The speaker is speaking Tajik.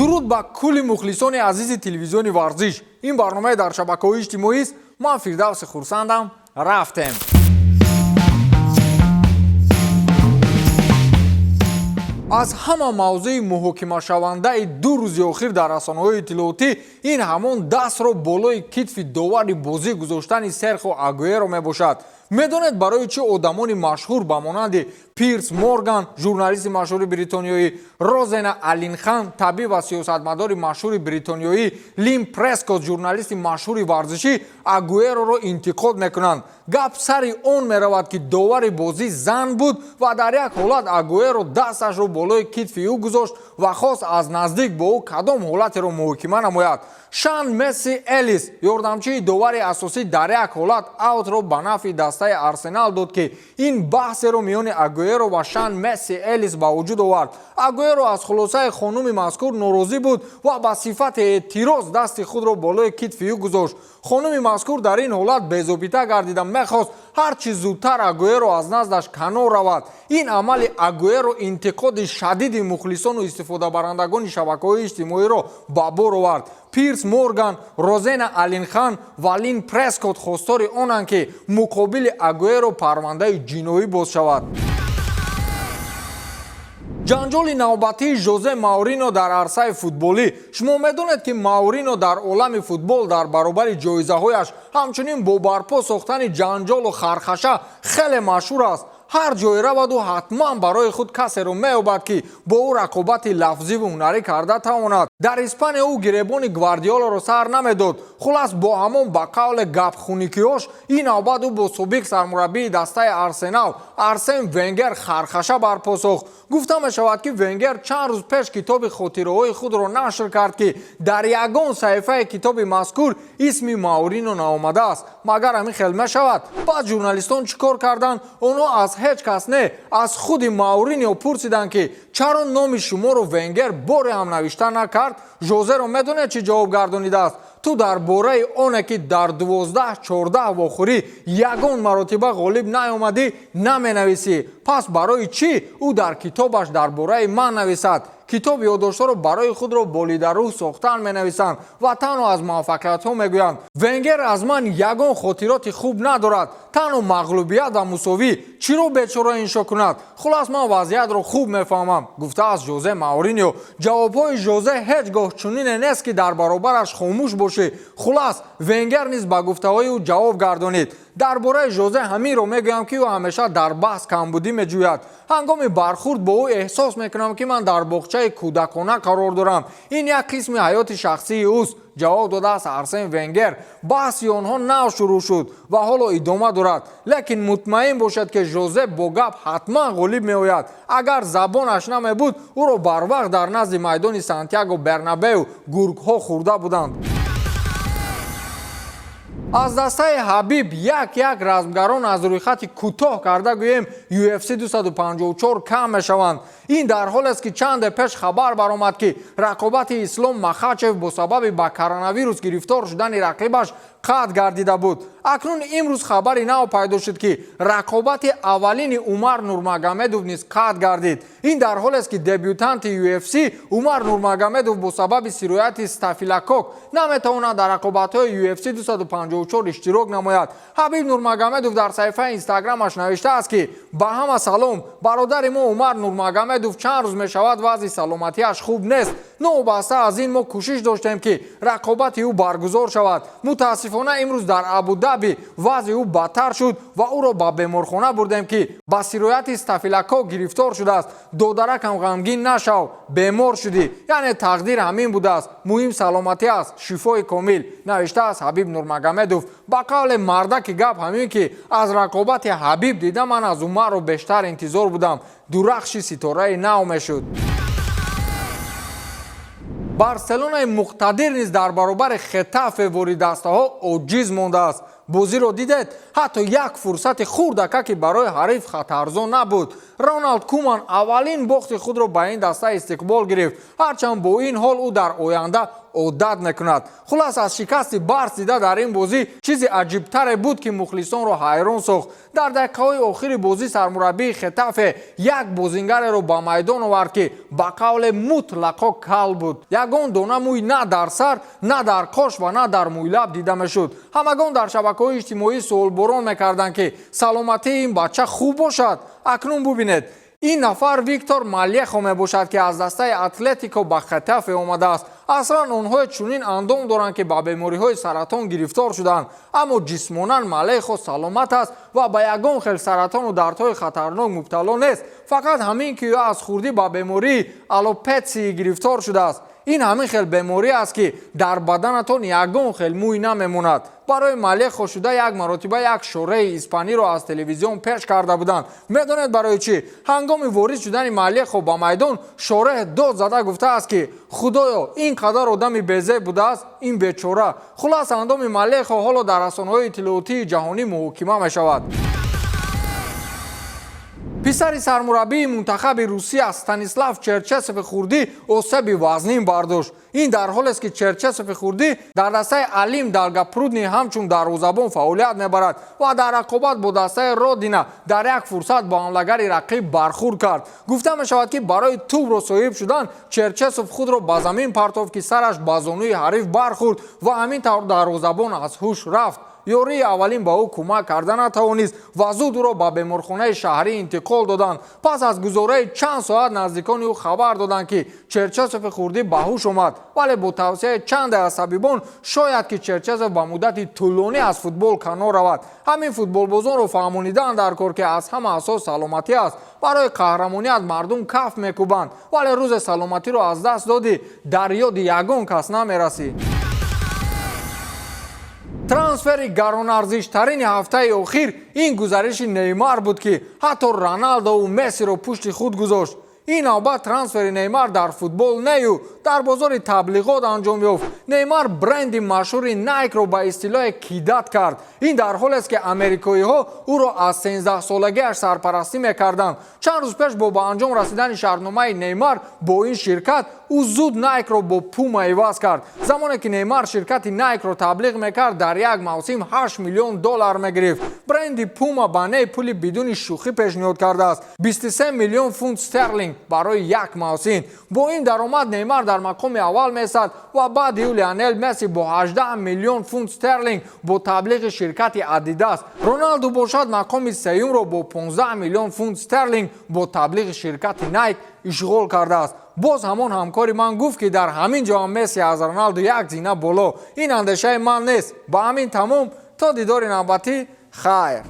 Дуруд ба кулли мухлисони азизи телевизиони «Варзиш». Ин барномаи дар шабакаҳои иҷтимоист. Ман Фирдавси Хурсандам. Рафтем. Аз ҳама мавзӯи муҳокимашавандаи 2 рӯзи охир дар расонаҳои иттилоотӣ ин ҳамон дастро болои китфи довари бозӣ гузоштани Серхо Агуэро мебошад. Медонед, барои чӣ одамони машҳур ба монанди Пирс Морган, журналисти машҳури бритониёӣ, Розена Алинхан, табиб ва сиёсатмадори машҳури бритониёӣ, Лин Прескот, журналисти машҳури варзишӣ, Агуэроро интиқод мекунанд? Гап сари он меравад, ки довари бозӣ зан буд ва дар як ҳолат Агуэро дасташро болои китфи ӯ гузошт ва хост аз наздик бо ӯ кадом ҳолатеро муҳокима намояд. Шан Месси Элис, ёрдамчии довари асосӣ, дар як ҳолат аутро ба нафъи дастаи Арсенал дод, ки ин баҳсеро миёни Агуэро ва Шан Месси Элис ба вуҷуд овард. Агуэро аз хулосаи хонуми мазкур норозӣ буд ва ба сифати эътироз дасти худро болои китфи ӯ гузошт. Хонуми мазкур дар ин ҳолат безобита гардида, мехост ҳар чӣ зудтар Агуэро аз наздаш канор равад. Ин амали Агуэро интиқоди шадиди мухлисону истифодабарандагони шабакаҳои иҷтимоиро ба бор овард. Пирс Морган, Розена Алинхан ва Лин Прескот хостори онанд, ки муқобили Агуэро парвандаи ҷиноӣ боз шавад. Ҷанҷоли навбатии Жозе Маурино дар арсаи футболӣ. Шумо медонед, ки Маурино дар олами футбол дар баробари ҷоизаҳояш ҳамчунин бо барпо сохтани ҷанҷолу хархаша хеле машҳур аст. Ҳар ҷое раваду, ҳатман барои худ касеро меёбад, ки бо ӯ рақобати лафзиву ҳунарӣ карда тавонад. Дар Испания ӯ гиребони Гвардиоларо сар намедод. Хулас, бо ҳамон ба қавле гапхуникиҳош ин навбат ӯ бо собиқ сармураббии дастаи Арсенал Арсен Венгер хархаша барпо сохт. Гуфта мешавад, ки Венгер чанд рӯз пеш китоби хотираҳои худро нашр кард, ки дар ягон саҳифаи китоби мазкур исми Маурино наомадааст. Магар ҳамин хел мешавад? Баъд журналистон чӣ кор карданд? Онҳо аз ҳеҷ кас не, аз худи Мауринио пурсиданд, ки чаро номи шуморо Венгер боре ҳам навишта накард? Жозеро медонед, чӣ ҷавоб гардонидааст? Ту дар бораи оне, ки дар 12-14 вохӯрӣ ягон маротиба ғолиб наомадӣ, наменависӣ, пас барои чӣ ӯ дар китобаш дар бораи ман нависад? Китоб ёддоштҳоро барои худро болидарӯҳ сохтан менависанд ва танҳо аз муваффақиятҳо мегӯянд. Венгер аз ман ягон хотироти хуб надорад, танҳо мағлубият ва мусовӣ. Чиро бечора иншо кунад? Хулас, ман вазъиятро хуб мефаҳмам, гуфтааст Жозе Мауринио. Ҷавобҳои Жозе ҳеҷ гоҳ чунине нест, ки дар баробараш хомӯш бошӣ. Хулас, Венгер низ ба гуфтаҳои ӯ ҷавоб гардонид. Дар бораи Жозе ҳаминро мегӯям, ки ӯ ҳамеша дар баҳс камбудӣ меҷӯяд. Ҳангоми бархурд бо ӯ эҳсос мекунам, ки ман дар боғчаи кӯдакона қарор дорам. Ин як қисми ҳаёти шахсии ӯст, ҷавоб додааст Арсен Венгер. Баҳси онҳо нав шурӯъ шуд ва ҳоло идома дорад, лекин мутмаин бошад, ки Жозе бо гап ҳатман ғолиб меояд. Агар забонаш намебуд, ӯро барвақт дар назди майдони Сантяго Бернабеу гургҳо хӯрда буданд. Аз дастаи Ҳабиб як як размгарон аз рӯйхати кӯтоҳ карда гӯем UFC 254 кам мешаванд. Ин дар ҳолест, ки чанде пеш хабар баромад, ки рақобати Ислом Махачев бо сабаби ба коронавирус гирифтор шудани рақибаш қатъ гардида буд. Акнун имрӯз хабари нав пайдо шуд, ки рақобати аввалини Умар Нурмагомедов низ қатъ гардид. Ин дар ҳолест, ки дебютанти UFC Умар Нурмагомедов бо сабаби сирояти стафилокок наметавонад дар рақобатҳои UFC 254 иштирок намояд. Ҳабиб Нурмагомедов дар саҳифаи Инстаграмаш навиштааст, ки ба ҳама салом, бародари мо Умар Нурмагомедов чанд рӯз мешавад, вазъи саломатиаш хуб нест. Новобаста аз ин, мо кӯшиш доштем, ки рақобати ӯ баргузор шавад. Мутаассифона, имрӯз дар Абудаби вазъи ӯ бадтар шуд ва ӯро ба беморхона бурдем, ки ба сирояти стафилокок гирифтор шудааст. Додаракам, ғамгин нашав, бемор шудӣ, яъне тақдир ҳамин будааст. Муҳим саломатӣ аст, шифои комил, навиштааст Ҳабиб Нурмагомедов. Ба қавле мардаки гап ҳамин, ки аз рақобати Ҳабиб дида, ман аз Умарро бештар интизор будам, дурахши ситораи нав мешуд. Барселонаи муқтадир низ дар баробари Хетафе воридастаҳо оҷиз мондааст. Бозиро дидед? Ҳатто як фурсати хурдака, ки барои ҳариф хатарзо набуд. Роналд Куман аввалин бохти худро ба ин даста истиқбол гирифт. Ҳарчанд бо ин ҳол ӯ дар оянда одат мекунад. Хулас, аз шикасти Барс дида дар ин бозӣ чизи аҷибтаре буд, ки мухлисонро ҳайрон сохт. Дар дақиқаҳои охири бозӣ сармураббии Хетафе як бозингареро ба майдон овард, ки ба қавле мутлақо кал буд. Ягон дона мӯй на дар сар, на дар қош ва на дар мӯйлаб дида мешуд. Ҳамагон дар шабакаҳои иҷтимоӣ суолборон мекарданд, ки саломатии ин бача хуб бошад. Акнун бубинед, ин нафар Виктор Малехо мебошад, ки аз дастаи Атлетико ба Хетафе омадааст. Аслан онҳое чунин андом доранд, ки ба бемориҳои саратон гирифтор шуданд, аммо ҷисмонан Малехо саломат аст ва ба ягон хел саратону дардҳои хатарнок мубтало нест. Фақат ҳамин, ки ӯ аз хурдӣ ба бемории алопетсия гирифтор шудааст. Ин ҳамин хел беморӣ аст, ки дар баданатон ягон хел мӯй намемонад. Барои Малехо шуда як маротиба як шораи испаниро аз телевизион пеш карда буданд. Медонед барои чӣ? Ҳангоми ворид шудани Малехо ба майдон шореҳ дод зада гуфтааст, ки худоё, ин қадар одами безеб будааст ин бечора. Хулас, андоми Малехо ҳоло дар расонаҳои иттилоотии ҷаҳонӣ муҳокима мешавад. Писари сармураббии мунтахаби Русия Станислав Черчесови хурдӣ осеби вазнин бардошт. Ин дар ҳолест, ки Черчесови хурдӣ дар дастаи Олимп Долгопрудный ҳамчун дарвозабон фаъолият мебарад ва дар рақобат бо дастаи Родина дар як фурсат бо ҳамлагари рақиб бархӯрд кард. Гуфта мешавад, ки барои тӯбро соҳиб шудан Черчесов худро ба замин партофт, ки сараш ба зонуи ҳариф бархӯрд ва ҳамин тавр дарвозабон аз ҳуш рафт. Ёрии аввалин ба ӯ кӯмак карда натавонист ва зуд ӯро ба беморхонаи шаҳрӣ интиқол доданд. Пас аз гузораи чанд соат наздикони ӯ хабар доданд, ки Черчесови хурдӣ ба ҳуш омад, вале бо тавсияи чанде аз табибон шояд ки Черчесов ба муддати тӯлонӣ аз футбол канор равад. Ҳамин футболбозонро фаҳмонидаанд дар кор, ки аз ҳама асос саломатӣ аст. Барои қаҳрамоният мардум каф мекӯбанд, вале рӯзе саломатиро аз даст додӣ, дар ёди ягон кас намерасӣ. Трансфери гаронарзиштарини ҳафтаи охир ин гузариши Неймар буд, ки ҳатто Роналдову Мессиро пушти худ гузошт. Ин навбат трансфери Неймар дар футбол нею дар бозори таблиғот анҷом ёфт. Неймар бренди машҳури Найкро ба истилоҳе кидать кард. Ин дар ҳолест, ки америкоиҳо ӯро аз 13-солагиаш сарпарастӣ мекарданд. Чанд рӯз пеш бо ба анҷом расидани шартномаи Неймар бо ин ширкат ӯ зуд Найкро бо Пума иваз кард. Замоне ки Неймар ширкати Найкро таблиғ мекард, дар як мавсим 8 миллион доллар мегирифт. Бренди Пума ба Ней пули бидуни шӯхӣ пешниҳод кардааст: 23 миллион фунт стерлинг барои як мавсим. Бо ин даромад Неймар дар мақоми аввал меистад ва баъди ӯ Лионел Месси бо 18 миллион фунт стерлинг бо таблиғи ширкати Адидас. Роналду бошад, мақоми сеюмро бо 15 миллион фунт стерлинг бо таблиғи ширкати Найк ишғол кардааст. Боз ҳамон ҳамкори ман гуфт, ки дар ҳамин ҷо ҳам Месси аз Роналду як зина боло. Ин андешаи ман нест. Ба ҳамин тамом, то дидори навбатӣ, хайр.